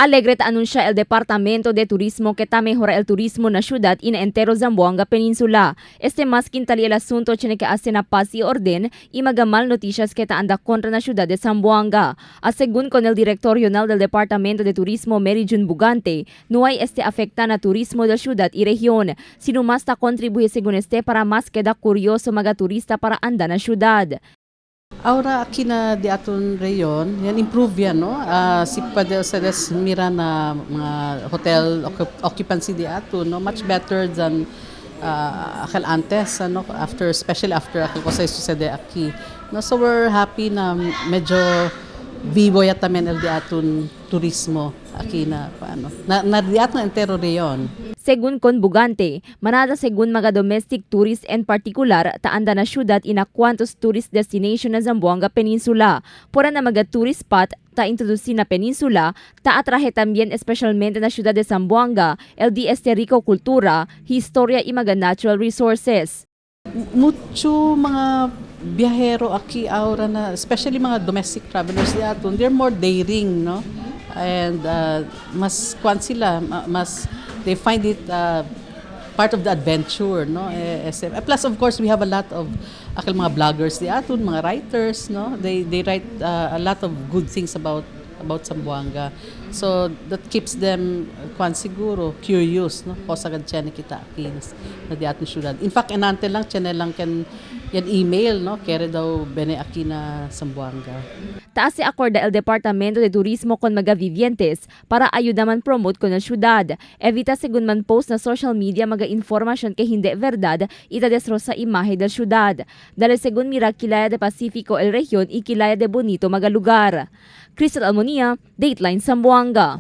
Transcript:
Alegre ta anuncia el Departamento de Turismo que ta mejora el turismo na ciudad y na entero Zamboanga Peninsula. Este más quintali el asunto tiene que hacer na paz y orden y magamal noticias que ta anda contra na ciudad de Zamboanga. A según con el director regional del Departamento de Turismo, Mary June Bugante, no hay este afecta na turismo de ciudad y región, sino más ta contribuye según este para más queda curioso maga turista para anda na ciudad. Ahora aquí na di aton reyon, yan improve yan, no? Si pwede ustedes mira na mga hotel occupancy di aton, no? Much better than akal antes, ano? After, especially after akal cosa sucede aquí. No, so we're happy na medyo vivo ya también el di aton turismo aquí na paano. Na di aton entero reyon. Según con Bugante, manada según mga domestic tourists en particular, taanda na syudad ina cuantos tourist destination na Zamboanga Peninsula. Pura na mga tourist spot ta introduce na peninsula, ta atrahe también especialmente na syudad de Zamboanga, el di este rico cultura, historia y mga natural resources. Mucho mga biyahero aquí ahora na, especially mga domestic travelers di aton, they're more daring, no? And mas kwan sila, mas they find it part of the adventure, no? Eh, SM. Plus, of course, we have a lot of akal mga bloggers di aton, mga writers, no? They write a lot of good things about Zamboanga. So that keeps them kwan siguro curious, no? Cosa gad tiyan kita aki na di aton syudad. In fact, enante lang tiyan lang ken yan email, no? Kere daw bene aki na Zamboanga. Taas si acorda el Departamento de Turismo con mga vivientes para ayuda man promote con el syudad. Evita según man post na social media mga informasyon que hindi verdad ita destroza imahe del syudad. Dahil según mira kilaya de Pacífico el región y kilaya de bonito mga lugar. Crystal Almonia, Dateline Zamboanga.